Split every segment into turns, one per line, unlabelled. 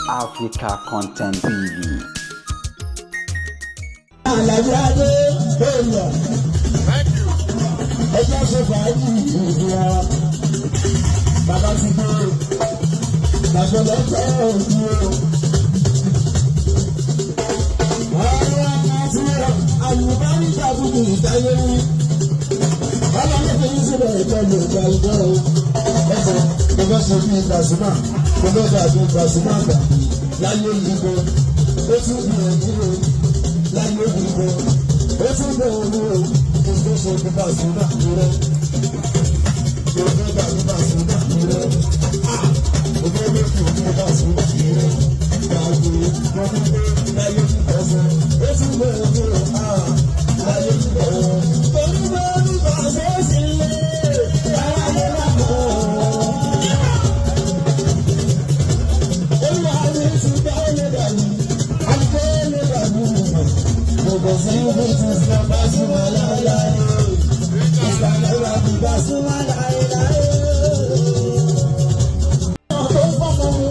Africa Content TV.
Àlàyé adé èèyàn. Ẹjẹ́ ṣe fàájì ìdíra. Bàbá ti dé. Bàbá lọ́jọ́ òbí o. Àwọn àti àlùbáríkà bùkún ìtayé wí. Ọlọ́run fi yín síbẹ̀ ìtọ́jú ìgbà ìjọ o. Ẹ̀sẹ̀ mo fẹ́ ṣe bí Pasuma, mo fẹ́ dàbí Pasuma gbà láyé ìgbò. Ó tún gbìyànjú o láyé ìgbò. Ó tún gbìyànjú o. Mo fẹ́ ṣe bí Pasuma rẹ̀. Mo fẹ́ dàbí Pasuma rẹ̀. Mo fẹ́ lókè bí Pasuma rẹ̀. Gbàgbé mo ní pé láyé ìgbọ̀nsẹ̀. Ó tún gbìyànjú o láyé ìgbò. Torí bá ní bàṣẹ sílé, aráyé lápò. Olúwa mi ti bá lè dàbí, àdìgbò lè dàbí. Gbogbo sí ibi tí sọ bá súnmọ́ láéláé. Ìsàlẹ̀ wà bí bá súnmọ́ láéláé. Tó ń fọ́mọ mi.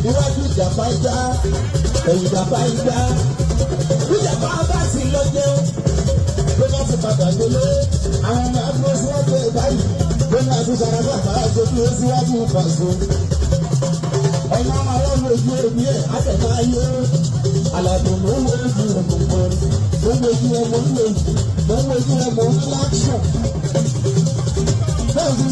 Iwájú ìjàpá ń já, ẹ̀yìn ìjàpá ń já. Ìjàpá bá sì lọ jẹun ló bá ti padà délé, àwọn ọmọ àdúró síwájú ẹ̀ báyìí lóní àti sàràfà bá ṣe dúró síwájú pàṣẹ. Ọmọ àwọn ojú èmi ẹ̀ àtẹ̀ká ayé aládùn ló ń wojú ẹ̀ mọ̀ ń kọrin, ló ń wojú ẹ̀ mọ̀ ń lò, ló ń wojú ẹ̀ mọ̀ ń láṣọ̀. Bẹ́ẹ̀ni.